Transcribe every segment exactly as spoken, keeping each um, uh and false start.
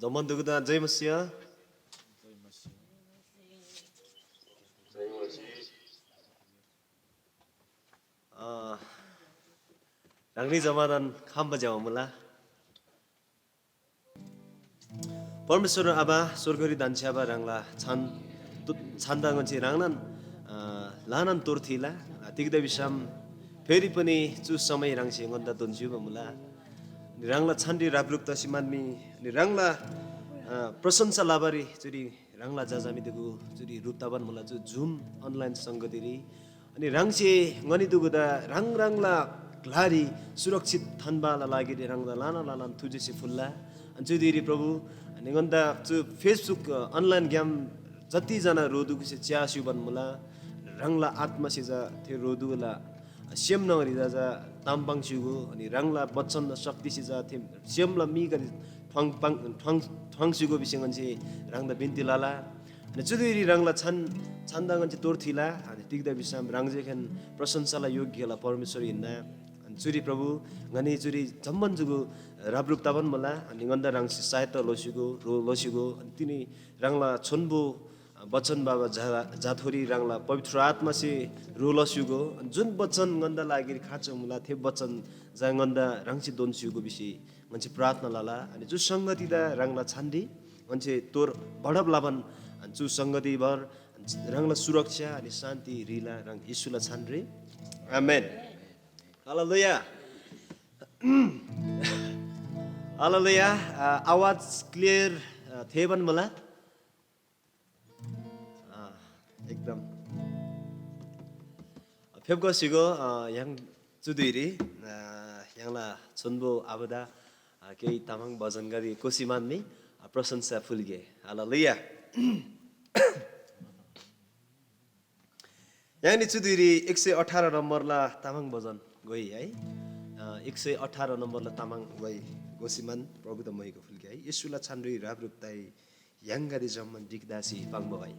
जम्‍मान दुगुदा जय मसीह। अ, ह्राङनी जम्‍मादान खाम्‍बा ज्‍यबा मुला। परमेश्‍वर आबा, स्‍वर्गरी धन्‍छ्‌याबा ह्राङला छान, तु-, छान्‍दा ङन्‍से ह्राङलान, अ, ल्‍हानान तोर थीला। अ, तिग्‍दा भिसम फेरी पनि चु समय ह्राङसे ङन्‍दा दोन्‍स्‍युबा मुला। अनि ह्राङला छानरी रापरुप तसी म्‍हन्‍मी, अनि ह्राङला, अ, प्रशंसा लबारी चुरी ह्राङला जजामी दुगु चुरी ह्रुप तबान मुला चु Zoom online संगतिरी। अनि ह्राङसे ङनी दुगुदा ह्राङ ह्राङला ग्‍लारी सुरक्षित थान्‍बाला लागिरी ह्राङदा ल्‍हाना ल्‍हानान थुजेसी फुल्‍ला। अनि चु धुइरी प्रभु, अनि ङन्‍दा चु Facebook, अ, online ग्‍याम जतिजना ह्रो दुगुसे च्‍यासी युबान मुला, ह्राङला आत्‍मासे चा थे ह्रो दुगुला सेम न्‍हङरी चा ताम पाङ्स्‍युगो, अनि ह्राङला बचनला शक्तिसे चा थे सेमला मीगदे ठ्वाङ पाङ-, ठ्वाङ-, ठ्वाङ्स्‍युगो भिसी ङन्‍से ह्राङदा बिन्‍ती लला। अनि चु धुइरी ह्राङला छान, छान्‍दा ङन्‍से तोर थीला। अनि तिग्‍दा भिसम ह्राङ जेखेन प्रशंसाला योग्‍यला परमेश्‍वर हिन्‍ना। अनि चुरी प्रभु, ङनी चुरी जम्‍मान जुगु रापरुप तबान मुला। अनि ङन्‍दा ह्राङसे सहायता लसीगो, ह्रो लसीगो। अनि तिनी ह्राङला छोन्‍बो बचन बाबा जा-, जाथोरी ह्राङला पवित्र आत्‍मासे ह्रो लस्‍युगो। अनि जुन बचन ङन्‍दा लागिरी खाँचो मुला, थे बचन चा ङन्‍दा ह्राङसे दोन्‍स्‍युगो भिसी ङन्‍से प्रार्थना लला। अनि चु संगतिदा ह्राङला छानरी ङन्‍से तोर बढब लबान, अनि चु संगतिभर ह्राङला सुरक्षा अनि शान्ति ह्रीला ह्राङ येशूला छानरी। आमेन। हालेलुया। हालेलुया। अ, आवाज क्लियर, अ, थेःबान मुला? अ, एकदम। फेप्‍गो स्‍य्‍हूगो, अ, य्‍हाङ चु धुइरी, अ, य्‍हाङला छोन्‍बो आबादा, अ, केही तामाङ भजनगदे कोसी मान्‍नी, अ, प्रशंसा फुल्‍गे। हालेलुया। य्‍हाङनी चु धुइरी एक सय अठार नम्‍बरला तामाङ भजन गोइ है। अ, एक सय अठार नम्‍बरला तामाङ गोइ गोसीमान प्रभुदा मैको फुल्‍गे है। येशूला छानरी रापरुप तइ य्‍हाङगदे जम्‍मान ढिक्‍दासी पाङ्बा है।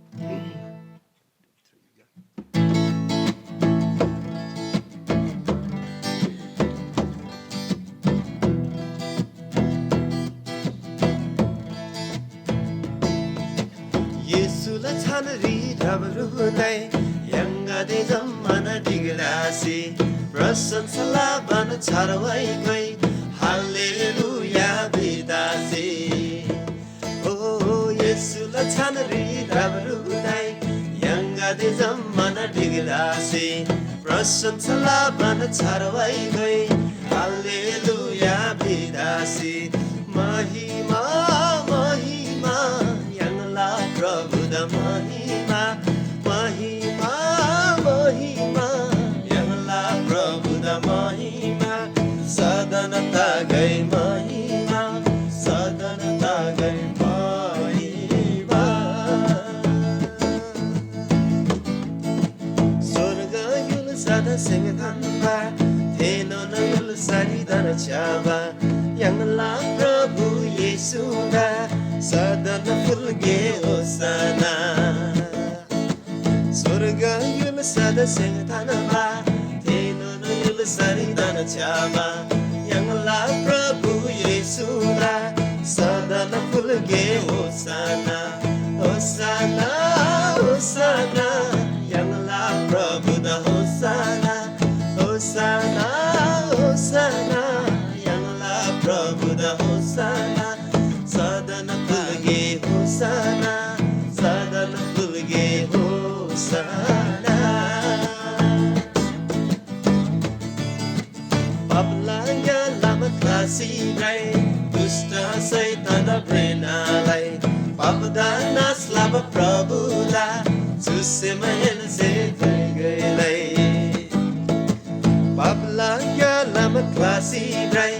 येशूला छानरी रापरुप तइ य्‍हाङगदे जम्‍मान ढिक्‍दासी प्रशंसा लबान छार वाइ गोइ। हालेलुया भिदासी। ओ येशूला छानरी रापरुप तइ य्‍हाङगदे जम्‍मान ढिक्‍दासी प्रशंसा लबान छार वाइ गोइ। हालेलुया भिदासी। महिमा, महिमा य्‍हाङला प्रभुदा महिमा। महिमा, महिमा य्‍हाङला प्रभुदा महिमा। सदन तागै महिमा, सदन तागै महिमा। स्‍वर्ग य्‍हुल्‍सादा सेङ थान्‍बा, थेनोन य्‍हुल्‍सारी धन्‍छ्‌याबा य्‍हाङला प्रभु येशूदा सदन फुल्‍गे होसाना। स्‍वर्ग य्‍हुल्‍सादा सेङ थान्‍बा, थेनोन य्‍हुल्‍सारी धन्‍छ्‌याबा य्‍हाङला प्रभु येशूदा सदन फुल्‍गे होसाना। होसाना, होसाना य्‍हाङला प्रभुदा होसाना। होसाना, होसाना य्‍हाङला प्रभुदा होसाना। सदन फुल्‍गे होसाना, सदन फुल्‍गे होसाना। पापला ग्‍यालाम ख्‍लासी भ्रइ दुष्‍ट शैतान भ्रेनालाई पापदा नाश लबा प्रभुदा चुसेमहेन्‍से जय जय लइ। पापला ग्‍यालाम ख्‍लासी भ्रइ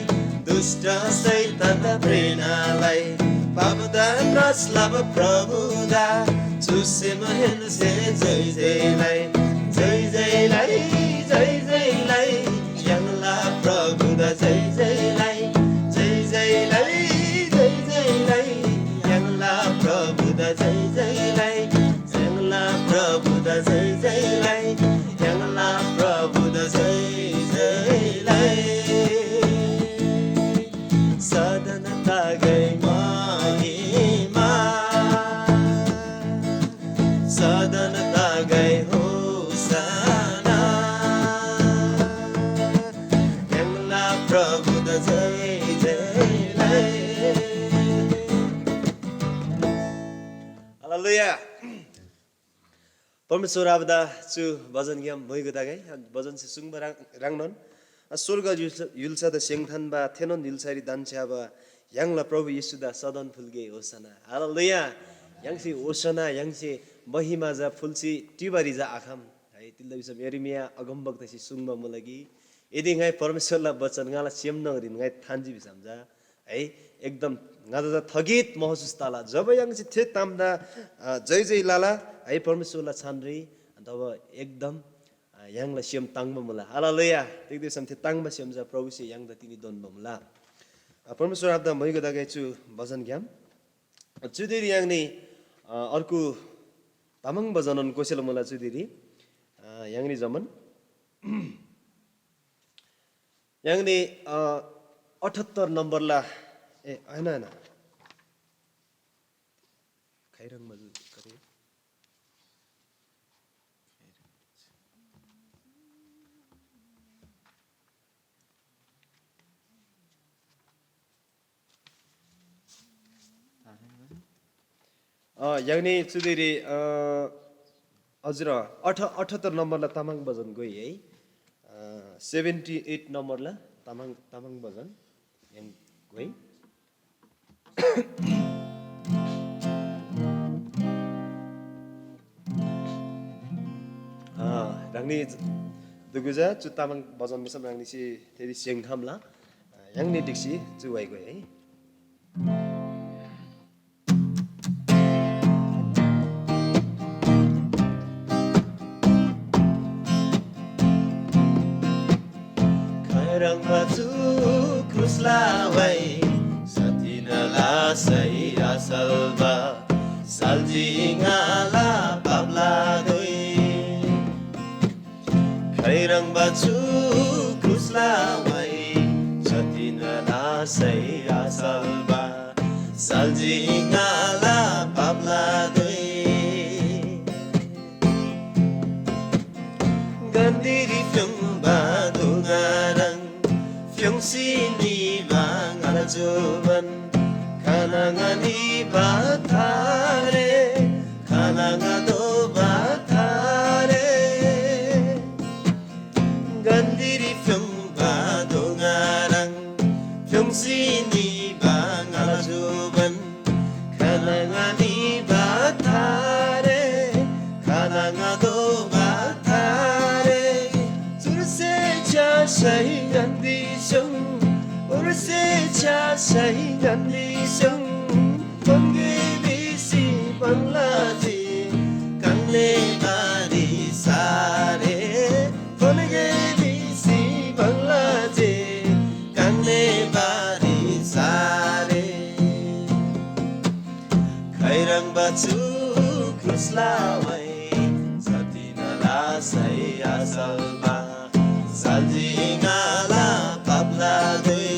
दुष्‍ट शैतानदा भ्रेनालाई पापदा नाश लबा प्रभुदा चुसेमहेन्‍से जय जय लइ। जय जय लइ, जय जय लइ, य्‍हाङला प्रभुदा जय जय लइ। जय जय लइ, जय जय लइ, य्‍हाङला प्रभुदा जय जय लइ। य्‍हाङला प्रभुदा जय जय लइ, य्‍हाङला प्रभुदा जय जय लइ। सदन तागै माही परमेश्‍वर आबादा चु भजनग्‍याम म्‍हुइगो तगै। भजनसे सुङ्बा ह्राङ-, ह्राङनोन, स्‍वर्ग य्‍हुल्‍सा-, य्‍हुल्‍सादा सेङ थान्‍बा, थेनोन य्‍हुल्‍सारी धन्‍छ्‌याबा य्‍हाङला प्रभु येशूदा सदन फुल्‍गे, होसना। हालेलुया। य्‍हाङसे होसना, य्‍हाङसे महिमा जा फुल्‍सी टिबारी जा आखम। है, तिग्‍दा भिसम यर्मिया अगमवक्तासे सुङ्बा मुला कि, यदि ङाइ परमेश्‍वरला बचन ङाला सेम न्‍हङरीन ङाइ थान्‍जी भिसम जा, है, एकदम ङादा चा थकित महसुस तला। जब य्‍हाङसे थे तामदा, अ, जय जय लला, है, परमेश्‍वरला छानरी, तब एकदम, अ, य्‍हाङला सेम ताङ्‍बा मुला। हालेलुया। तिग्‍दा भिसम थे ताङ्‍बा सेम चा प्रभुसे य्‍हाङदा तिनी दोन्‍बा मुला। अ, परमेश्‍वर आबादा म्‍हुइगो तगै चु भजनग्‍याम। अ, चुदिरी य्‍हाङनी, अ, अर्को तामाङ भजनन कोसेला मुला चुदिरी। अ, य्‍हाङनी जम्‍मान य्‍हाङनी, अ, अठहत्तर नम्बरला, ए, होइन, होइन। खैरङमा जु-, कति? अ, य्‍हाङनी चुदिरी, अ, हजुर, अठ-, अठहत्तर नम्बरला तामाङ भजन गोइ है। अ, seventy eight नम्बरला तामाङ, तामाङ भजन य्‍हाङ गोइ। अ, ह्राङनी दुगुजा चु तामाङ भजन मिसम ह्राङनीसे थेरी सेङ खम्‍ला। अ, य्‍हाङनी ढिक्‍सी चु वाइ गोइ है। खैह्रङ्बा चु क्रुसला वाइ सतिनला सै आसल्‍बा साल्‍जी ङाला पापला धुइ। खैह्रङ्बा चु क्रुसला वाइ सतिनला सै आसल्‍बा साल्‍जी ङाला पापला धुइ। गन्‍धीरी फ्‍योङ्बा दुङा ह्रङ् फ्‍योङ्सी निबा ङाला जोबन खाना ङा निबा थारे, खाना ङा दोबा थारे। गन्‍धीरी फ्‍योङ्बा दोङा ह्रङ् फ्‍योङ्सी निबा ङाला जोबन खाना ङा निबा थारे, खाना ङा दोबा थारे। चुर्से च्या सही गन्‍धी स्‍योङ, उर्से च्या सही गन्‍धी स्‍योङ। तोनगे भिसी बङ्ला जे काङले बारी सारे। तोनगे भिसी बङ्ला जे काङले बारी सारे। खैह्रङ्बा चु क्रुसला वाइ सतिनला सै आसल्‍बा साल्‍जी ङाला पापला धुइ।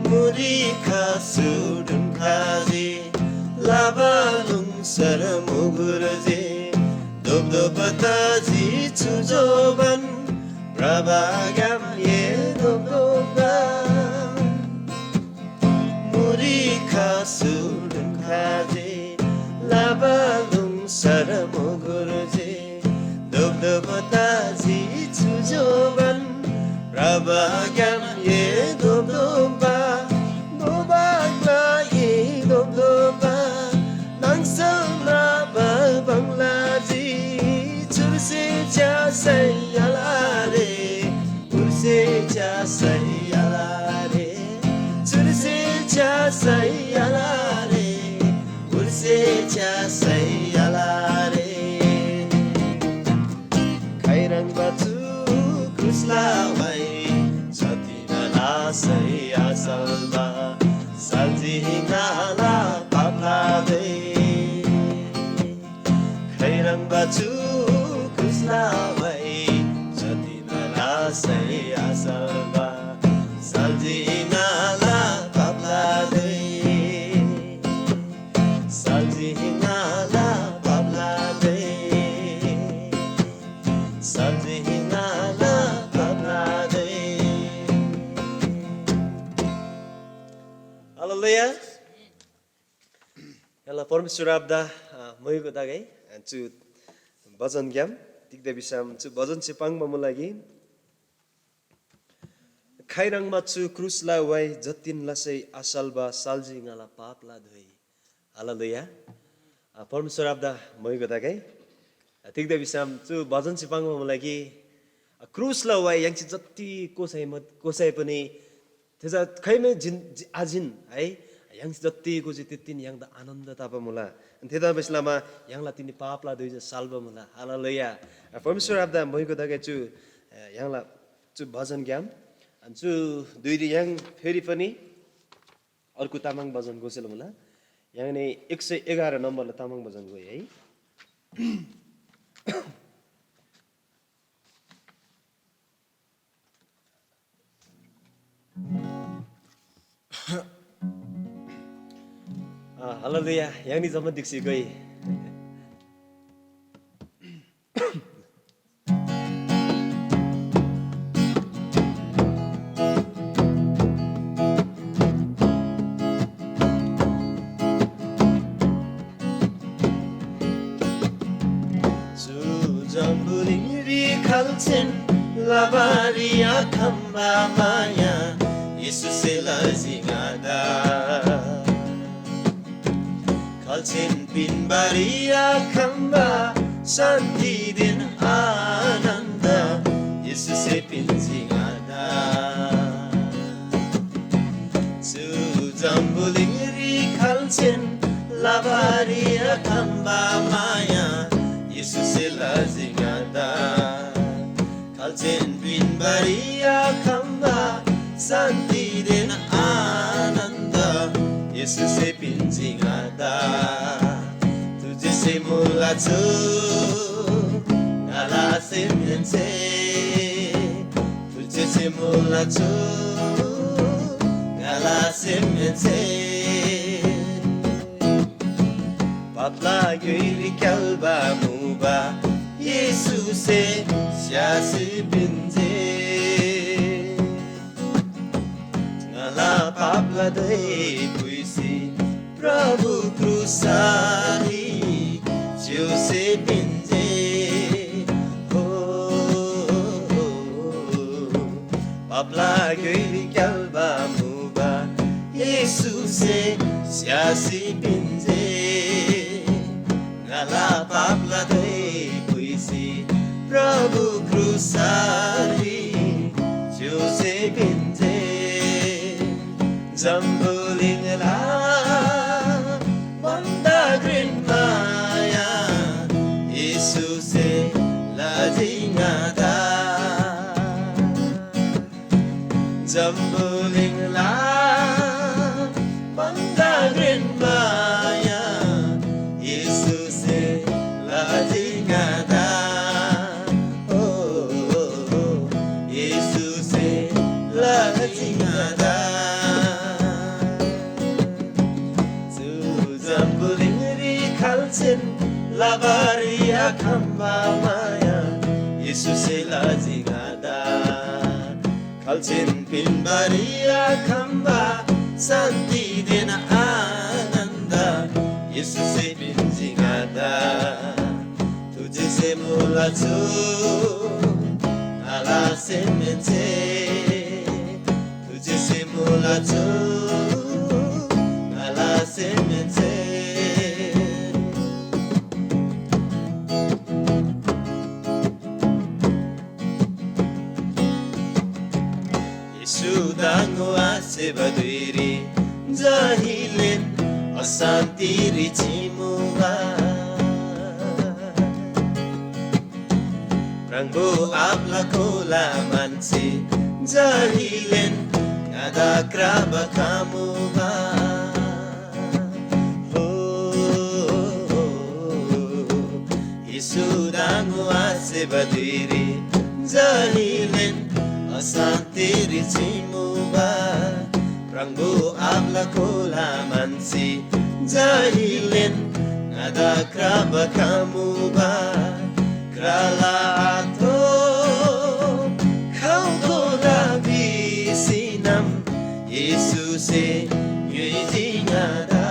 मुरी खसु ढुङ्खा जे लाबा लुङसर मुगुर जे धोपधोप तजी चु जोबन प्रभाग्‍याम ए धोपधोपा। मुरी खसु ढुङ्खा जे लाबा लुङसर मुगुर जे धोपधोप तजी चु जोबन प्रभाग्‍याम ए धोपधोपा। दोबाग्‍ला ए धोपधोपा। नाङसल म्राबा बङ्ला जी चुर्से च्या सै आलारे। उर्से च्या सै आलारे। चुर्से च्या सै आलारे। उर्से च्या सै आलारे। खैह्रङ्बा चु क्रुसला वाइ सतिनला सै आसल्‍बा साल्‍जी ङाला पापला धुइ। खैह्रङ्बा चु क्रुसला वाइ सतिनला सै आसल्‍बा साल्‍जी ङाला पापला धुइ। साल्‍जी ङाला पापला धुइ। साल्‍जी ङाला पापला धुइ। हालेलुया। परमेश्‍वर आबादा, अ, मोइगो तगै, अ, चु भजनग्‍याम तिग्‍दा भिसम चु भजनसे पाङ्बा मुला कि, "खाइह्रङ्बा चु क्रुसला वाइ जतिन लसै आसल्‍बा साल्‍जी ङाला पापला धोइ।" हालेलुया। अ, परमेश्‍वर आबादा मोइगो तगै। अ, तिग्‍दा भिसम चु भजनसे पाङ्बा मुला कि, अ, क्रुसला वाइ य्‍हाङसे जति कोसै म-, कोसै पनि थेचा खैमै जिन, जि-, आजिन है, य्‍हाङसे जति गोजी त्यतिन य्‍हाङदा आनन्द तबा मुला। अनि थेतबासेलमा य्‍हाङला तिनी पापला धुइ जे साल्‍बा मुला। हालेलुया। परमेश्‍वर आबादा मोइगो तगै चु, अ, य्‍हाङला चु भजनग्‍याम। अनि चु धुइरी य्‍हाङ फेरि पनि अर्को तामाङ भजन गोसेला मुला। य्‍हाङनी एक सय एघार नम्बरला तामाङ भजन गोइ है। अ, हालेलुया, य्‍हाङनी जम्‍मा दिक्‍सी गोइ। चु जम्‍बुलिङरी खाल्‍सेन लबारी आखम्‍बा माया येशूसे लजी ङादा। खाल्‍सेन पिन्‍बारी आखम्‍बा शान्‍तिदेन आनन्‍द येशूसे पिन्‍जी ङादा। चु जम्‍बुलिङरी खाल्‍सेन लबारी आखम्‍बा माया येशूसे लजी ङादा। खाल्‍सेन पिन्‍बारी आखम्‍बा शान्‍तिदेन आनन्‍द येशूसे पिन्‍जी ङादा। तुझेसे मुला छु ङाला सेमहेन्‍से, तुझेसे मुला छु ङाला सेमहेन्‍से। पापला ग्‍योइरी क्‍याल्‍बा मुबा येशूसे स्‍यासी पिन्‍जी। ङाला पापला धै पुइसी प्रभु क्रुसरी च्‍युसी पिन्‍जी। हो, पापला ग्‍योइरी क्‍याल्‍बा मुबा येशूसे स्‍यासी पिन्‍जी। ङाला पापला धै पुइसी प्रभु क्रुसरी च्‍युसी पिन्‍जी। जम्‍बुलिङला भन्‍दा घ्रेन माया येशूसे लजी ङादा। जम्‍बुलिङला भन्‍दा घ्रेन माया येशूसे लजी ङादा। ओ, येशूसे लजी ङादा। चु जम्‍बुलिङरी खाल्‍सेन लबारी आखम्‍बा माया येशूसे लजी ङादा। खाल्‍सेन पिन्‍बारी आखम्‍बा शान्‍तिदेन आनन्‍द येशूसे पिन्‍जी ङादा। तुझेसे मुला छु ङाला सेमहेन्‍से, तुझेसे मुला छु ङाला सेमहेन्‍से। येशू दाङो आसेबा धुइरी जहिलेन अशान्‍तिरी चिमुबा। प्राङबो आब्‍ला कोला मान्छे जहिलेन ङादा क्राबा खमुबा। हो, येशू दाङो आसेबा धुइरी जहिलेन अशान्‍तिरी चिमुबा। प्राङबो आब्‍ला कोला मान्छे जहिलेन ङादा क्राबा खमुबा। क्राला आथो खउ कोला भिसीनम येशूसे ङ्‌योइजी ङादा।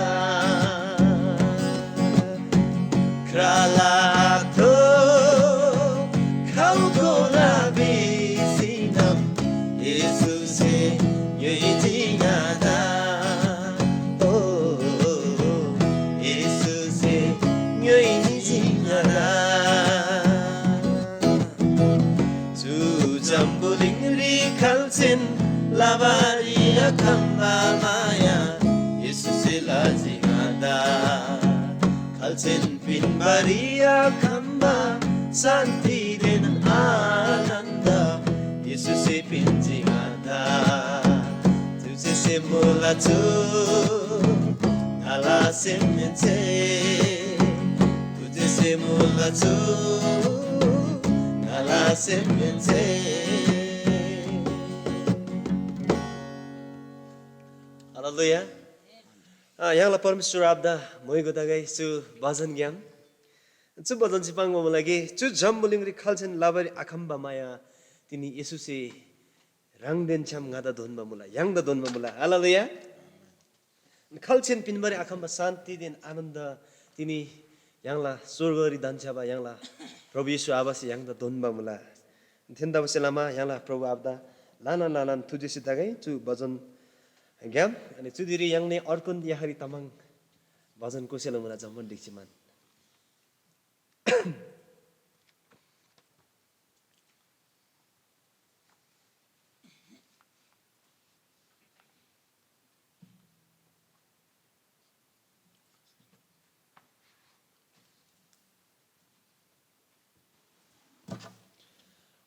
खाल्‍सेन लबारी आखम्‍बा माया येशूसे लजी ङादा। खाल्‍सेन पिन्‍बारी आखम्‍बा शान्‍तिदेन आनन्‍द येशूसे पिन्‍जी ङादा। चुजेसे मुला चु ङाला सेमहेन्‍से, चुजेसे मुला चु ङाला सेमहेन्‍से। हालेलुया। अ, य्‍हाङला परमेश्‍वर आबादा म्‍हाइगो तगै चु भजनग्‍याम। चु भजनसे पाङ्बा मुला कि चु जम्‍बुलिङरी खाल्‍सेन लबारी आखम्‍बा माया तिनी येशूसे ह्राङदेन छ्‌याम ङादा दोन्‍बा मुला, य्‍हाङदा दोन्‍बा मुला। हालेलुया। खाल्‍सेन पिन्‍बारी आखम्‍बा शान्‍तिदेन आनन्‍द तिनी य्‍हाङला स्‍वर्गरी धन्‍छ्‌याबा य्‍हाङला प्रभु येशू आबासे य्‍हाङदा दोन्‍बा मुला। थेन्‍तबासेलमा य्‍हाङला प्रभु आबादा ल्‍हानान ल्‍हानान थुजेसी तगै चु भजनग्‍याम। अनि चुदिरी य्‍हाङनी अर्गुन याखारी तामाङ भजन कोसेला मुला जम्‍मान ढिक्‍सी मान।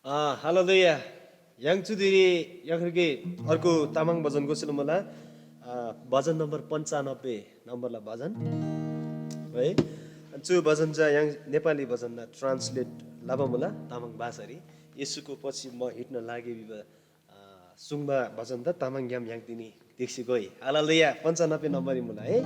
अँ, हालेलुया। य्‍हाङ चुदिरी यखरकी अर्को तामाङ भजन गोसेला मुला, अँ, भजन नम्बर पन्चानब्बे नम्बरला भजन है। अनि चु भजन चा य्‍हाङ नेपाली भजनना translate लबा मुला तामाङ भाषारी। येशूको पछि म हिँड्न लागे भिबा, अँ, सुङ्बा भजन त तामाङग्‍याम य्‍हाङ तिनी ढिक्‍सी गोइ। हालेलुया, पन्चानब्बे नम्बररी मुला है।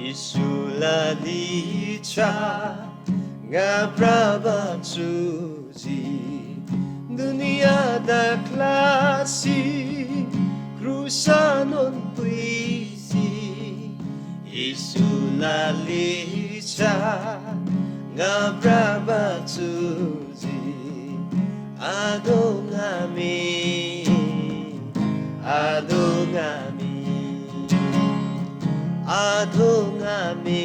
येशूला लिच्‍छा ङा भ्रबा चुजी, दुनियाँदा ख्‍लासी क्रुसनोन पुइसी। येशूला लिच्‍छा ङा भ्रबा चुजी, आदोङ्‌आमे, आदोङ्‌आमे, आदोङ्‌आमे,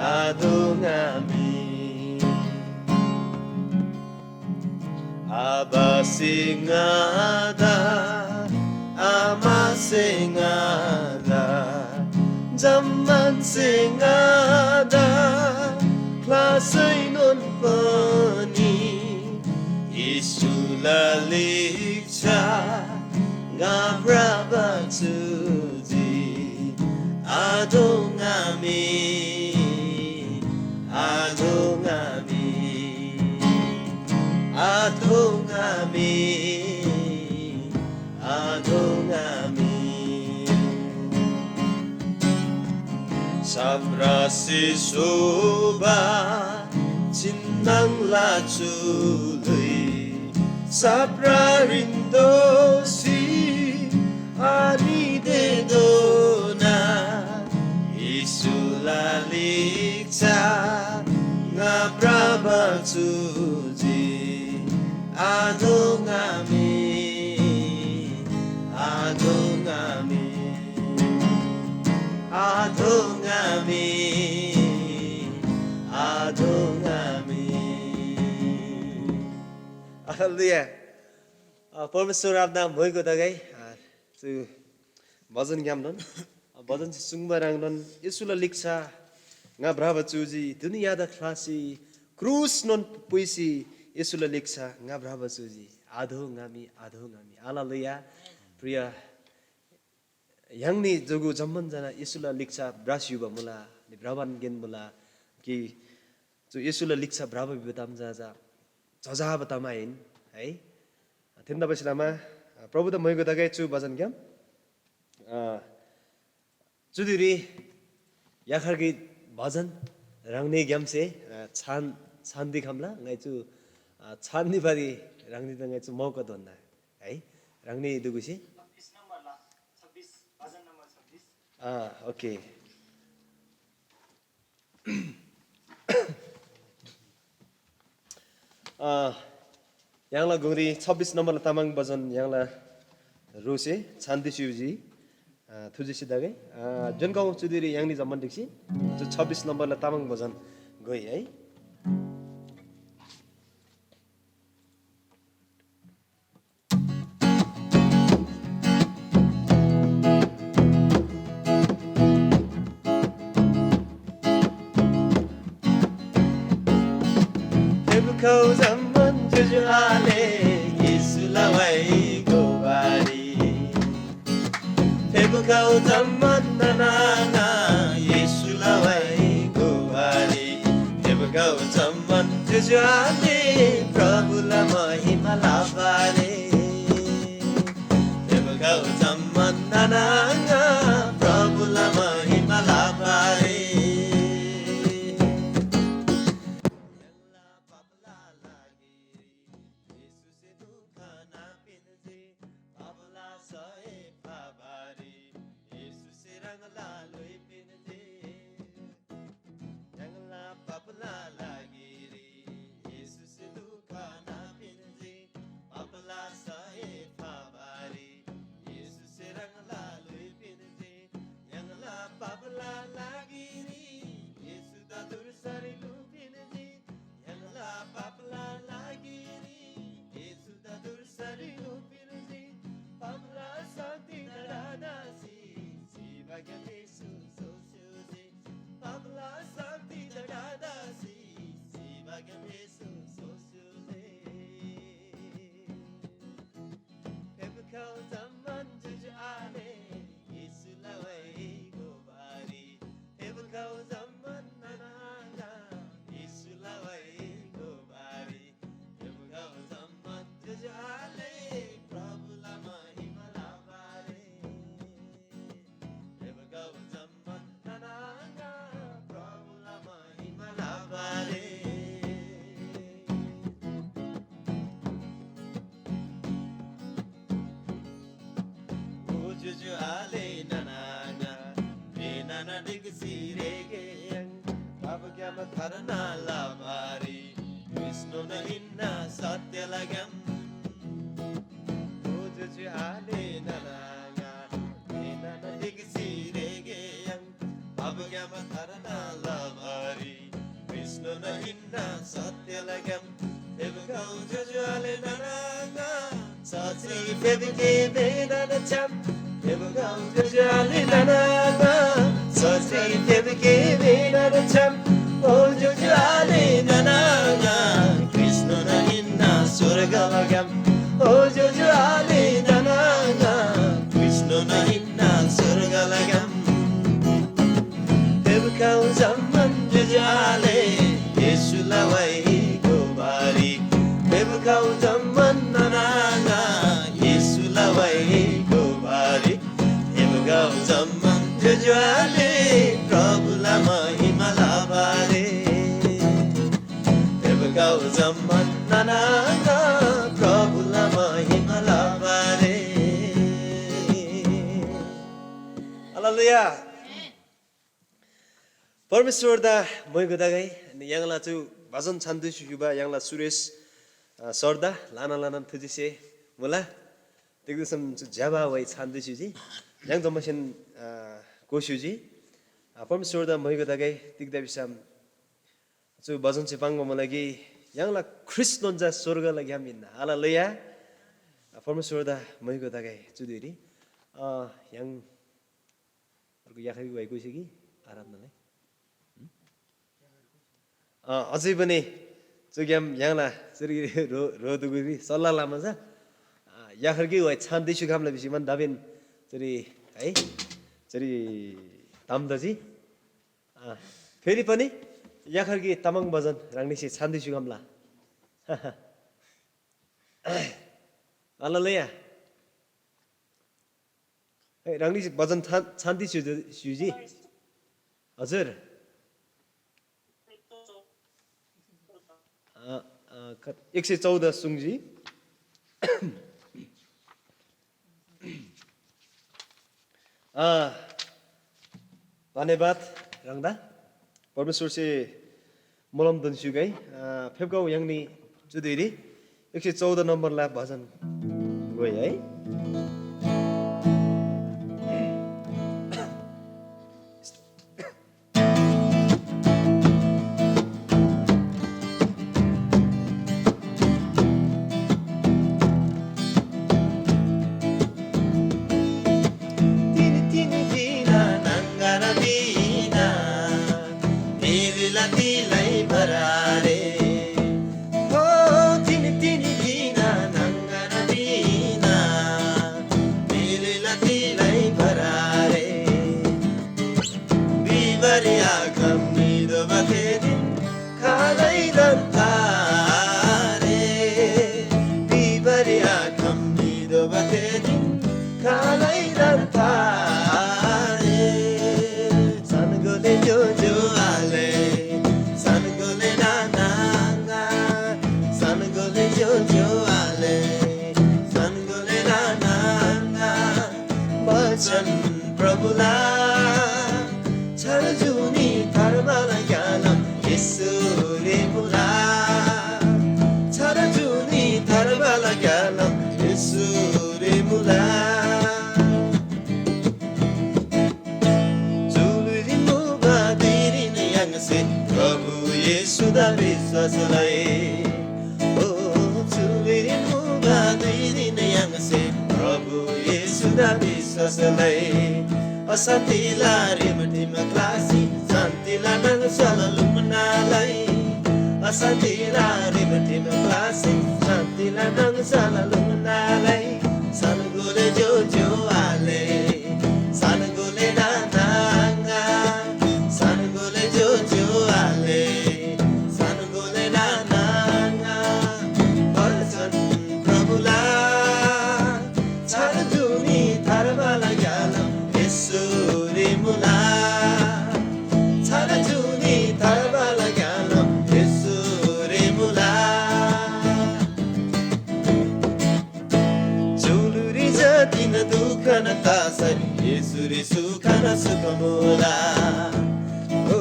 आदोङ्‌आमे। आबासे ङादा, आमासे ङादा, जम्‍मानसे ङादा ख्‍लासैनोन पनि येशूला लिच्‍छा ङा भ्रबा चुजी, आदोङ्‌आमे, आदोङ्‌आमे, आदोङ्‌आमे, आदोङ्‌आमे। साप्रासे शोभा चिन्‍नाङला चुलुइ, साप्रारीन दोःसी आनिदेधोना, येशूला लिच्‍छा ङा भ्रबा चुजी, आदोङ्‌आमे, आदोङ्‌आमे, आदोङ्‌आमे, आदोङ्‌आमे। हालेलुया। अ, परमेश्‍वर आबादा म्‍हाइगो तगै, अ, चु भजनग्‍यामनोन, अ, भजनसे सुङ्बा ह्रङ्नोन येशूला लिच्‍छा ङा भ्रबा चुजी, दुनियाँदा ख्‍लासी क्रुसनोन पुइसी येशूला लिच्‍छा ङा भ्रबा चुजी, आदोङ्‌आमे, आदोङ्‌आमे। हालेलुया। प्रिय य्‍हाङनी जगु जम्‍मान जना येशूला लिच्‍छा भ्रसी युबा मुला, नि भ्रबान गेन मुला कि चु येशूला लिच्‍छा भ्रबा भिबा ताम चा, चा जजाबा ताम आहिन है। थेन्‍तबासेलमा प्रभुदा म्‍हाइगो तगै चु भजनग्‍याम, अ, चुदिरी याखर गिक भजन ह्राङनीग्‍यामसे, अ, छान, छान्‍दी खम्‍ला। ङाइ चु, अ, छान्‍दीबारी ह्राङनीदा ङाइ चु मौका दोन्‍ना है। ह्राङनी दुगुसे? छब्बिस नम्बर ला, छब्बिस, भजन नम्बर छब्बिस। अँ, ओके। अ, य्‍हाङला गुङरी छब्बिस नम्बरला तामाङ भजन य्‍हाङला ह्रुसे छान्दी स्‍युजी, अ, थुजी सिधागै, अ, जुन गाउँ चुदिरी य्‍हाङनी जम्‍मान ढिक्‍सी चु छब्बिस नम्बरला तामाङ भजन गइ है। फेबुखौ जम्‍मान ज्‍योज्‍यो आले येशूला वाइ गोबारी। फेबुखौ जम्‍मान नाना आङा येशूला वाइ गोबारी। फेबुखौ जम्‍मान ज्‍योज्‍यो आले प्रभुला महिमा लबारी। फेबुखौ जम्‍मान नाना आङा प्रभुला महिमा लबारी। य्‍हाङला पापला लागिरी येशूसे दुःख नापिन्‍जी, पापला सय फाबारी येशूसे ह्राङला ल्‍हुइ पिन्‍जी। य्‍हाङला पापला लागिरी येशूसे दुःख नापिन्‍जी, पापला सय फाबारी येशूसे ह्राङला ल्‍हुइ पिन्‍जी। य्‍हाङला पापला लागिरी येशूदा धुर्सारी ल्‍हुपिन्‍जी। य्‍हाङला पापला लागिरी येशूदा धुर्सारी ल्‍हुपिन्‍जी। पापला शक्ति डाडासी सिबाग्‍याम येशू सोस्‍युजी। पापला शक्ति डाडासी सिबाग्‍याम येशू सोस्‍युजी। फेबुखौ जम्‍मान ज्‍योज्‍यो आले येशूला वाइ गोबारी। फेबुखौ जम्‍मान नाना आङा येशूला वाइ गोबारी। फेबुखौ जम्‍मान ज्‍योज्‍यो आले प्रभुला महिमा लबारी। फेबुखौ जम्‍मान नाना आङा प्रभुला महिमा लबारी। ओ ज्‍योज्‍यो आले नाना आङा, रे नाना ढिक्‍सी रेगे य्‍हाङ, पापग्‍याम थार्ना लबारी विष्णुन हिन्‍ना सत्‍यला ग्‍याम। ओ ज्‍योज्‍यो आले नाना आङा, रे नाना ढिक्‍सी रेगे य्‍हाङ, पापग्‍याम थार्ना लबारी विष्णुन हिन्‍ना सत्‍यला ग्‍याम। फेबुखौ ज्‍योज्‍यो आले नाना आङा, सच्‍री फेबुके बेनान छ्‌याम। फेबुखौ ज्‍योज्‍यो आले नाना आङा, सच्‍री फेबुके बेनान छ्‌याम। ओ ज्‍योज्‍यो आले नाना आङा, कृष्णन हिन्‍ना स्‍वर्गला ग्‍याम। ओ ज्‍योज्‍यो आले नाना आङा, कृष्णन हिन्‍ना स्‍वर्गला ग्‍याम। फेबुखौ जम्‍मान ज्‍योज्‍यो आले येशूला वाइ गोबारी। फेबुखौ जम्‍मान नाना आङा येशूला वाइ गोबारी। फेबुखौ जम्‍मान ज्‍योज्‍यो आले प्रभुला महिमा लबारी। फेबुखौ जम्‍मान नाना आङा प्रभुला महिमा लबारी। हालेलुया। परमेश्‍वरदा मोइगो तगै। अनि य्‍हाङला चु भजन छान्‍दुसी युबा य्‍हाङला सुरेश, अ, सरदा ल्‍हाना ल्‍हानान थुजिसे मुला। तिग्‍दा भिसम चु ज्‍यबा वाइ छान्‍दुसी युजी। य्‍हाङ जम्‍मासेन, अ, कोस्‍युजी। अ, परमेश्‍वरदा मोइगो तगै। तिग्‍दा भिसम चु भजनसे पाङ्बा मुला कि य्‍हाङला ख्रीष्‍टनोन चा स्‍वर्गला ग्‍याम हिन्‍ना। हालेलुया। परमेश्‍वरदा मोइगो तगै चु धुइरी। अ, य्‍हाङ अर्को याखा कि वाइ कोइसे कि आराम नलै? अ, अझै पनि चुग्‍याम य्‍हाङला चुरी ह्रो, ह्रो दुगुरी सल्‍लाह लमा चा, अ, याखर कि वाइ छान दिसु खम्‍ला भिसी मन दाबिन चुरी है, चुरी ताम तजी। अँ, फेरि पनि याखर कि तामाङ भजन ह्राङनीसे छान्‍दी स्‍युखम्‍ला। हालेलुया। है, ह्राङनीसे भजन छान-, छान्‍दी स्‍यु-, स्‍युजी? हजुर। अँ, अँ, क-, एक सय चौध सुङ्जी। अँ, धन्‍यवाद ह्राङदा। परमेश्‍वरसे मोलम दोन्‍स्‍युगै। अँ, फेप्‍गौ य्‍हाङनी चु धुइरी एक सय चौध नम्बरला भजन गयो है। तिनी तिनी जिना नंगना बिना, तिली लती लै बरारे। हो, तिनी तिनी जिना नंगना बिना, तिली लती लै बरारे। बिबरिया कम्मी दो बते दिन, खालैदान तारे। बिबरिया कम्मी दो बते दिन, खालैदान तारे। सनगोले जो जो आले, सनगोले नानांगा, सनगोले जो जो आले, सनगोले नानांगा। बचन प्रभुला छार जुनी थार्बाला ग्यालम येशूरी मुला। छार जुनी थार्बाला ग्यालम येशूरी मुला। जुलुरी मुबा धुइरीन य्‍हाङसे प्रभु येशूदा विश्‍वास लइ। ओ जुलुरी मुबा धुइरीन य्‍हाङसे प्रभु येशूदा विश्‍वास लइ। अशान्तिला रिमठिम क्लासी शान्तिला नाङसल लुम्‍ना लइ। अशान्तिला रिमठिम क्लासी शान्तिला नाङसल लुम्‍ना लइ। सनगोले जो जो आले, सनगोले नानाङा, सनगोले जो जो आले, सनगोले नानाङा। बचन प्रभुला छार जुनी थार्बाला ग्यालम येशूरी मुला। छार जुनी थार्बाला ग्यालम येशूरी मुला। जुलुरी जतिन दुःखन तासै येशूरी सुखन सुख मुला। ओ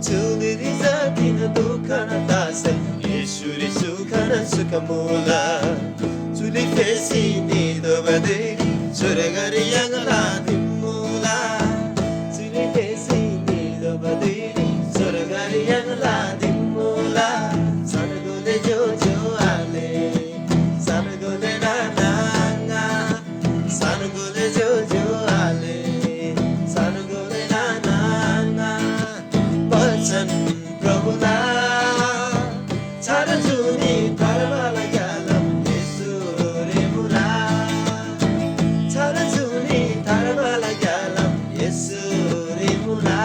जुलुरी जतिन दुःखन तासै येशूरी सुखन सुख मुला। चुली फेसी निदोबा धुइरी स्वर्गरी य्‍हाङला दिमुला। चुली फेसी निदोबा धुइरी स्वर्गरी य्‍हाङला दिमुला। सनगोले जो जो आले, सनगोले नानाङा, सनगोले जो जो आले, सनगोले नानाङा। बचन प्रभुला छार जुनी थार्बाला ग्यालम येशूरी मुला। छार जुनी थार्बाला ग्यालम येशूरी मुला।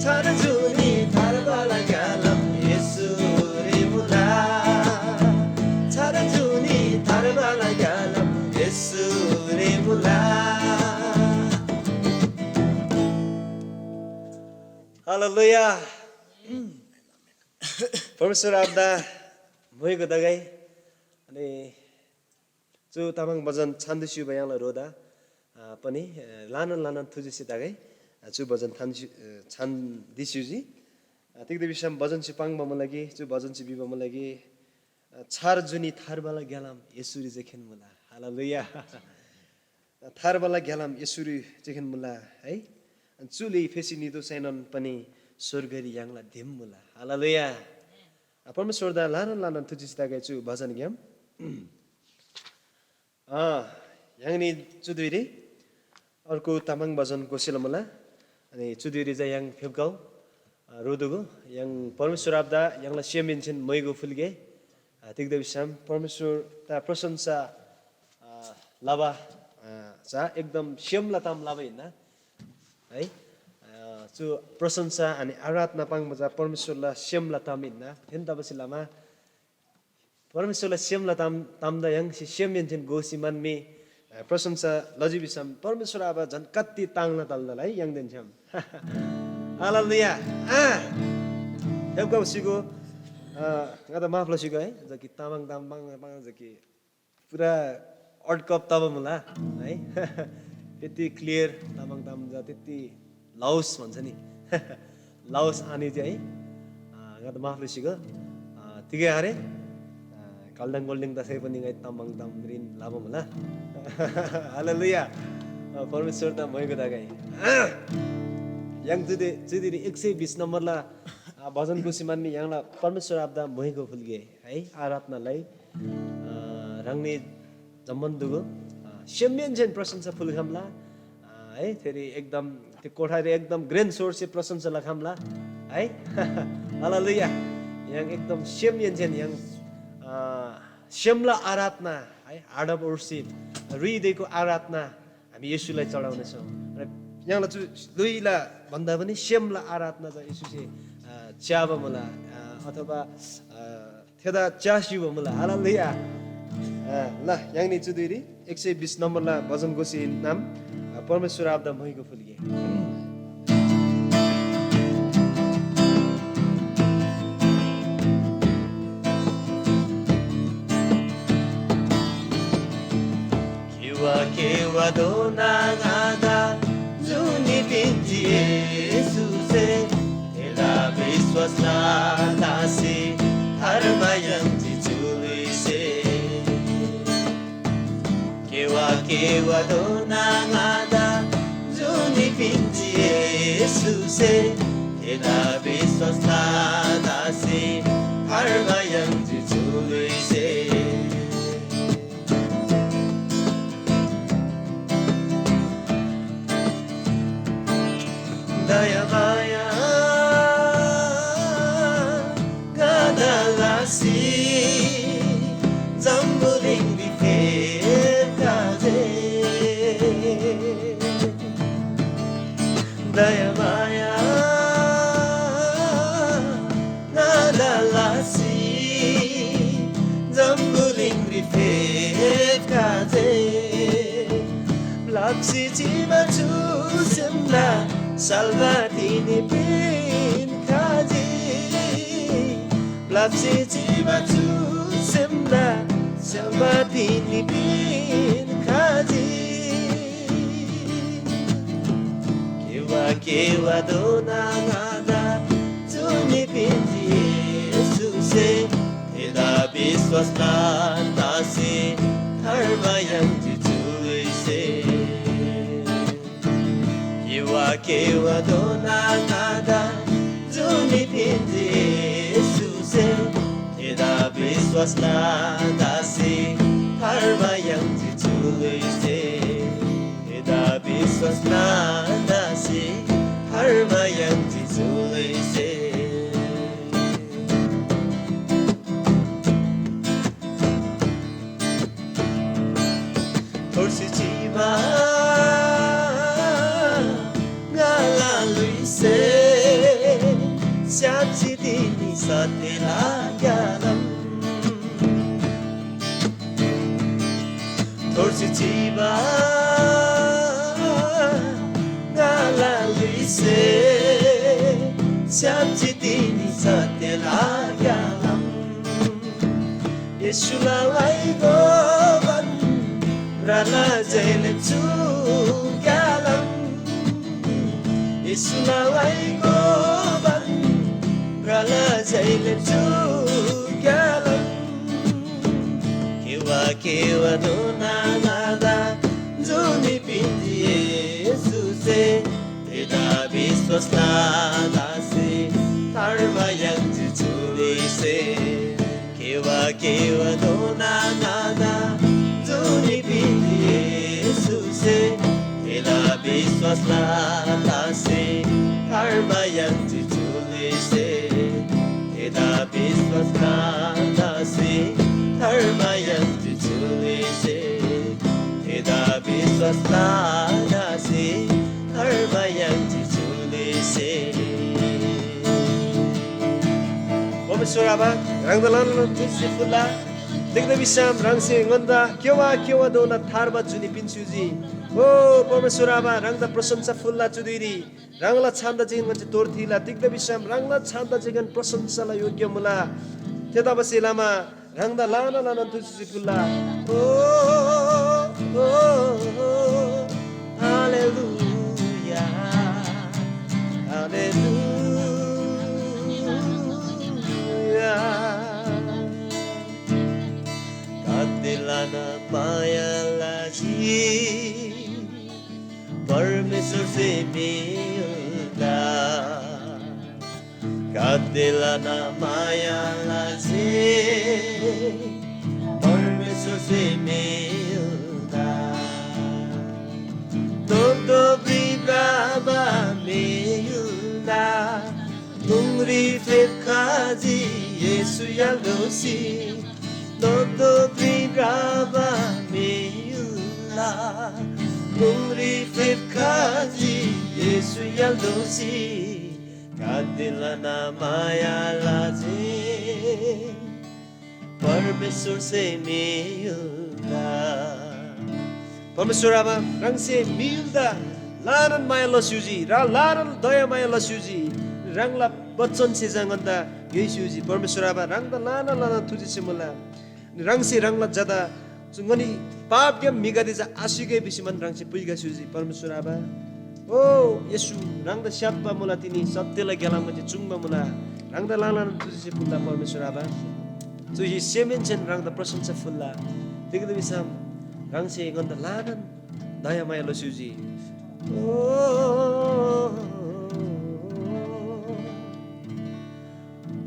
छार जुनी थार्बाला ग्यालम येशूरी मुला। छार जुनी थार्बाला ग्यालम येशूरी मुला। हालेलुया। परमेश्‍वर आबादा मोइगो तगै। अनि चु तामाङ भजन छान्‍दु स्‍युबा य्‍हाङला ह्रोदा, आ, पनि, ए, ल्‍हानान ल्‍हानान थुजुसी तगै। आ, चु भजन थान्‍दु स्‍यु-, ए, छान्‍दी स्‍युजी। आ, तिग्‍दा भिसम भजनसे पाङ्बा मुला कि, चु भजनसे भिबा मुला कि, आ, छार जुनी थार्बाला ग्‍यालाम येशूरी जे खेन्‍मुला। हालेलुया। थार्बाला ग्‍यालाम येशूरी चिखेन मुला है। अनि चुली फेसी निदोसैनोन पनि स्‍वर्गरी य्‍हाङला धिम मुला। हालेलुया। परमेश्‍वरदा ल्‍हानान ल्‍हानान थुचिसी तगै चु भजनग्‍याम। अँ, य्‍हाङनी चु धुइरी अर्को तामाङ भजन घोषिला मुला। अनि चु धुइरी चा य्‍हाङ फेप्‍गौ, अ, रोदुगु, य्‍हाङ परमेश्‍वर आबादा य्‍हाङला सेमहेन्‍सेन मोइगो फुल्‍गे। अ, तिग्‍दा भिसम परमेश्‍वरदा प्रशंसा अ, लबा, अ, चा एकदम सेमला ताम लबा हिन्‍ना है। अ, चु प्रशंसा अनि आराधना पाङ्बा चा परमेश्‍वरला सेमला ताम हिन्‍ना। थेतबासेलमा परमेश्‍वरला सेमला ताम, तामदा य्‍हाङसे सेमहेन्‍सेन घोसी म्‍हन्‍मी, अ, प्रशंसा लजी भिसम परमेश्‍वर आबा झन् कति ताङ्ना तल्‍ला है य्‍हाङदेन छ्‌याम। हालेलुया। आ, फेप्‍खबा सिगो, अ, ङादा माफ लसीगो है। जकि तामाङ ताम पाङ पाङ जकि पुरा अड्कब तब मुला है। त्यति क्लियर तामाङ ताम जा त्यति लाउस भन्छ नि। लाउस आनी चाहिँ है। अ, ङादा माफ लसीगो। अ, तिगै आरे? अ, काल्दाङ गोल्डिङ तसै पनि ङाइ तामाङ ताम रिन लाबा मुला। हालेलुया। अ, परमेश्‍वरदा मोइगो तगै। य्‍हाङ चुदे, चुदिरी एक सय बिस नम्बरला, अ, भजन गुसी मान्‍मी य्‍हाङला परमेश्‍वर आबादा मोइगो फुल्‍गे है, आराधना लइ। अ, ह्राङनी जम्‍मान दुगु, अ, सेमहेन्‍सेन प्रशंसा फुल्‍खम्‍ला, अ, है, थेरी एकदम त्यो कोठारी एकदम ग्रेन सोर्ससे प्रशंसा लखम्‍ला है। हालेलुया। य्‍हाङ एकदम सेमहेन्‍सेन य्‍हाङ, अ, सेमला आराधना है, heart of worship, हृदयको आराधना हामी येशूलाई चढाउनेछौँ। र य्‍हाङला चु दुईला भन्दा पनि सेमला आराधना चाहिँ येशूसे, अ, च्याबा मुला, अ, अथवा, अ, थेदा च्यासी मुला। हालेलुया। अ, ल, य्‍हाङनी चु धुइरी एक सय बिस नम्बरला भजन गोसी नाम, अ, परमेश्‍वर आबादा मोइगो फुल्‍गे। केवा केवा दोना ङादा जुनी पिन्‍जी येशूसे, थेदा विश्‍वास लसी थार्बा याङ्जी चुलुइसे। केवा केवा दोना ङादा जुनी पिन्‍जी येशूसे, थेदा विश्‍वास लसी थार्बा याङ्जी चुलुइसे। दयामाया ङादा लसी जम्‍बुलिङरी फेप्‍खजे। दयामाया ङादा लसी जम्‍बुलिङरी फेप्‍खजे। ब्‍लप्‍सी चिबा चु सेमदा सल्‍बा तिनी पिन्‍खजी। ब्‍लप्‍सी चिबा चु सेमदा सल्‍बा तिनी पिन्‍खजी। केवा केवा दोना ङादा जुनी पिन्‍जी येशूसे, थेदा विश्‍वास लसी थार्बा याङ्जी चुलुइसे। केवा केवा दोना ङादा जुनी पिन्‍जी येशूसे, थेदा विश्‍वास लसी थार्बा याङ्जी चुलुइसे। थेदा विश्‍वास लसी थार्बा याङ्जी चुलुइसे। थोर्सी चिबा ङाला लुइसे, स्‍याप्‍सी तिनी सत्‍यला ग्‍यालाम। थोर्सी चिबा ङाला लुइसे, स्‍याप्‍सी तिनी सत्‍यला ग्‍यालाम। येशूला वाइ गोबान भ्रला जैले चु ग्‍यालाम। येशूला वाइ गोबान भ्रला जैले चु ग्‍यालाम। केवा केवा दोना ङादा जुनी पिन्‍जी येशूसे, थेदा विश्‍वास लसी थार्बा याङ्जी चुलुइसे। केवा केवा दोना ङादा जुनी पिन्‍जी येशूसे, थेदा विश्‍वास लसी थार्बा याङ्जी चुलुइसे। थेदा विश्‍वास लसी थार्बा याङ्जी चुलुइसे। थेदा विश्‍वास लसी थार्बा याङ्जी चुलुइसे। परमेश्‍वर आबा, ह्राङदा ल्‍हानान तुलसी फुल्‍ला। तिग्‍दा भिसम ह्राङसे ङन्‍दा केवा केवाधोना थार्बा जुनी पिन्‍स्‍युजी। ओ परमेश्‍वर आबा, ह्राङदा प्रशंसा फुल्‍ला चु धुइरी। ह्राङला छान्‍दा जेन ङन्‍से तोर थीला। तिग्‍दा भिसम ह्राङला छान्‍दा जेन प्रशंसाला योग्य मुला। थेतबासेलमा ह्राङदा ल्‍हाना ल्‍हाना तुलसी फुल्‍ला। ओ, ओ, ओ, हालेलुया, हालेलुया। माया लजी परमेश्‍वरसे म्‍हिगदेदा। कतिलाना माया लजी परमेश्‍वरसे म्‍हिगदेदा। दोब्दो भ्रिभ्राबा म्‍हिगदेदा। गुङरी फेप्‍खजी येशू य्‍हाल दोसी। दोब्दो भ्रिभ्राबा म्‍हिगदेदा। गुङरी फेप्‍खजी येशू य्‍हाल दोसी। कतिलाना माया लजी परमेश्‍वरसे म्‍हिगदेदा। परमेश्‍वर आबा, ह्राङसे म्‍हिगदेदा ल्‍हानान माया लस्‍युजी र ल्‍हानान दयामाया लस्‍युजी। ह्राङला बचनसे चा ङन्‍दा ङ्‌योइस्‍युजी। परमेश्‍वर आबा, ह्राङदा ल्‍हानान ल्‍हानान थुजेछे मुला। ह्राङसे ह्राङला झादा चु ङनी पापग्‍याम म्‍हिगदे चा आसिगै भिसीमान ह्राङसे पुइखा स्‍युजी। परमेश्‍वर आबा, ओ येशू, ह्राङदा स्‍याप्‍बा मुला, तिनी सत्‍यला ग्‍यालामसे चुङ्बा मुला। ह्राङदा ल्‍हानान थुजेछे फुल्‍ला परमेश्‍वर आबा। चु यी सेमहेन्‍सेन ह्राङदा प्रशंसा फुल्‍ला। तिग्‍दा भिसम ह्राङसे ङन्‍दा ल्‍हानान दयामाया लस्‍युजी। ओ,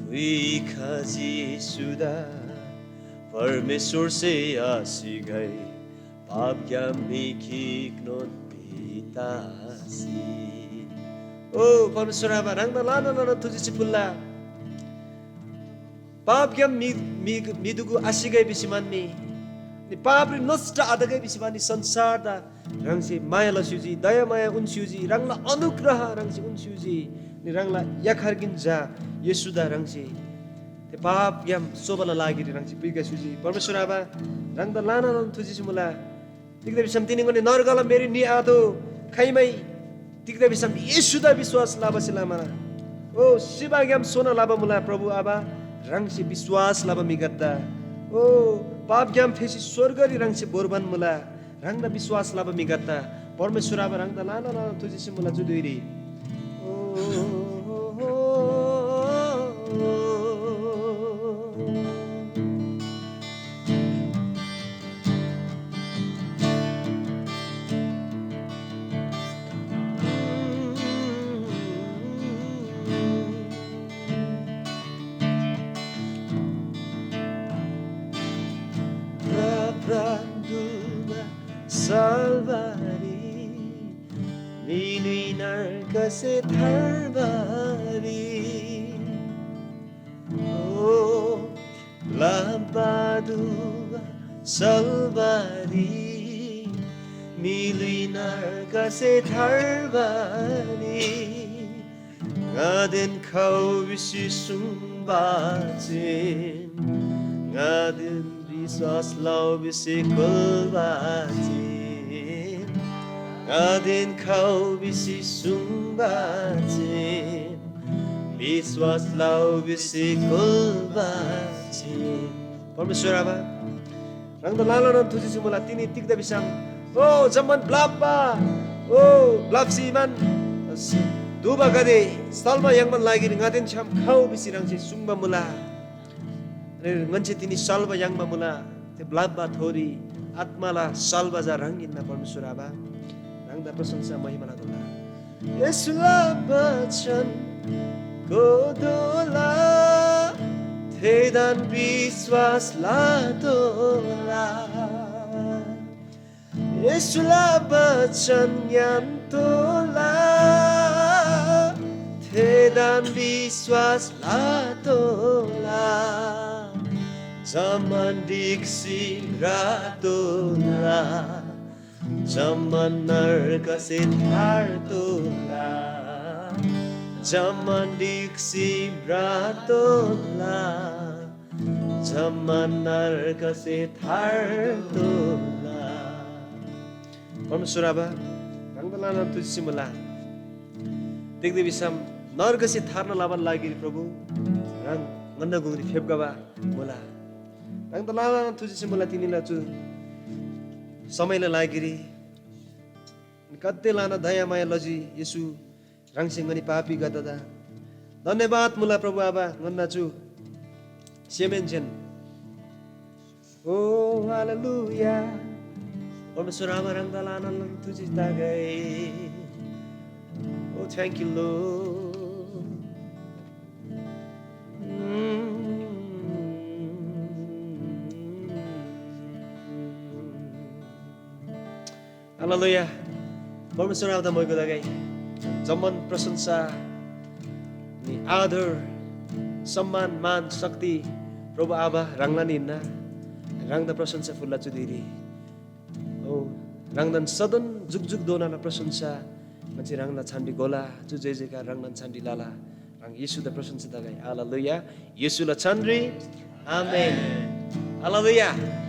पुइखजी येशूदा परमेश्‍वरसे आसिगै पापग्‍याम म्‍हि गिकनोन म्‍हि तसी। ओ परमेश्‍वर आबा, ह्राङदा ल्‍हानान ल्‍हानान थुजेछे फुल्‍ला। पापग्‍याम म्‍हि, म्‍हि, म्‍हि दुगु आसिगै भिसीमान नि, नि पापरी नष्‍ट आतगै भिसीमान नि संसारदा ह्राङसे माया लस्‍युजी, दयामाया उन्‍स्‍युजी, ह्राङला अनुग्रह ह्राङसे उन्‍स्‍युजी, नि ह्राङला याखर गिन झा येशूदा ह्राङसे थे पापग्‍याम सोबाला लागिरी ह्राङसे पुइखा स्‍युजी। परमेश्‍वर आबा, ह्राङदा ल्‍हानान थुजेछे मुला। तिग्‍दा भिसम तिनी ङनी नर्गला मेरी निआतोः खाइमै। तिग्‍दा भिसम येशूदा विश्‍वास लबासे लमा ओ सिबाग्‍याम सोना लबा मुला। प्रभु आबा, ह्राङसे विश्‍वास लबा म्‍हिगदेदा ओ पापग्‍याम फेसी स्‍वर्गरी ह्राङसे भोर्बान मुला। ह्राङदा विश्‍वास लबा म्‍हिगदेदा परमेश्‍वर आबा, ह्राङदा ल्‍हाना ल्‍हाना थुजेछे मुला चु धुइरी। ओ Salvari, mili narkase tharvari. O, labadu salvari, mili narkase tharvari. Ngaden khau bisi sungbatin, ngaden biswas lau bisi kulbatin. Ngaden khau bisi sungbatin, biswas lau bisi kulbatin. परमेश्‍वर आबा, ह्राङदा ल्‍हानान थुजेछे मुला। तिनी तिग्‍दा भिसम, ओ जम्‍मान ब्‍लप्‍बा, ओ ब्‍लप्‍सी मान दुबागदे सल्‍मा याङ्बान लागिरी ङादेन छ्‌याम खउ भिसी ह्राङसे सुङ्बा मुला। रे ङन्‍से तिनी सल्‍बा याङ्बा मुला। थे ब्‍लप्‍बा थोरी आत्‍माला सल्‍बा चा ह्राङ हिन्‍ना परमेश्‍वर आबा। ह्राङदा प्रशंसा महिमा लतोःला। येशूला बचन गोदोला, थेदान विश्‍वास लतोःला। येशूला बचन ङ्‌यान्‍तोःला, थेदान विश्‍वास लतोःला। जम्‍मान ढिक्‍सी भ्रतोःला, जम्‍मान नर्कसे थार्तोःला, जम्‍मान ढिक्‍सी भ्रतोःला, जम्‍मान नर्कसे थार्तोःला। परमेश्‍वर आबा, ह्राङदा ल्‍हानान थुजेछे मुला। तिग्‍दा भिसम नर्कसे थार्ना लबाला लागिरी प्रभु, ह्राङ ङन्‍ना गुङरी फेप्‍खबा मुला। ह्राङदा ल्‍हानान थुजेछे मुला तिनीला चु समयला लागिरी। गाते ल्‍हाना दयामाया लजी येशू, ह्राङसे ङनी पापीगदेदा धन्‍यवाद मुला प्रभु आबा, ङन्‍ना चु सेमहेन्‍सेन ओ हालेलुया। परमेश्वर आबा, ह्राङदा ल्‍हानान तुजी तगै। ओ, thank you, Lord. हालेलुया। परमेश्वर आबादा मोइगो तगै। जम्‍मान प्रशंसा, नि आदर, सम्मान, मान, शक्ति प्रभु आबा ह्राङलान हिन्‍ना। ह्राङदा प्रशंसा फुल्‍ला चु धुइरी। ओ, ह्राङदान सदन जुगजुगधोनाला प्रशंसा, मान्छे ह्राङला छान्‍डी गोला, चु जय जयकार ह्राङदान छान्‍डी लाला। ह्राङ येशूदा प्रशंसा तगै। हालेलुया। येशूला छान्‍री। आमेन। हालेलुया।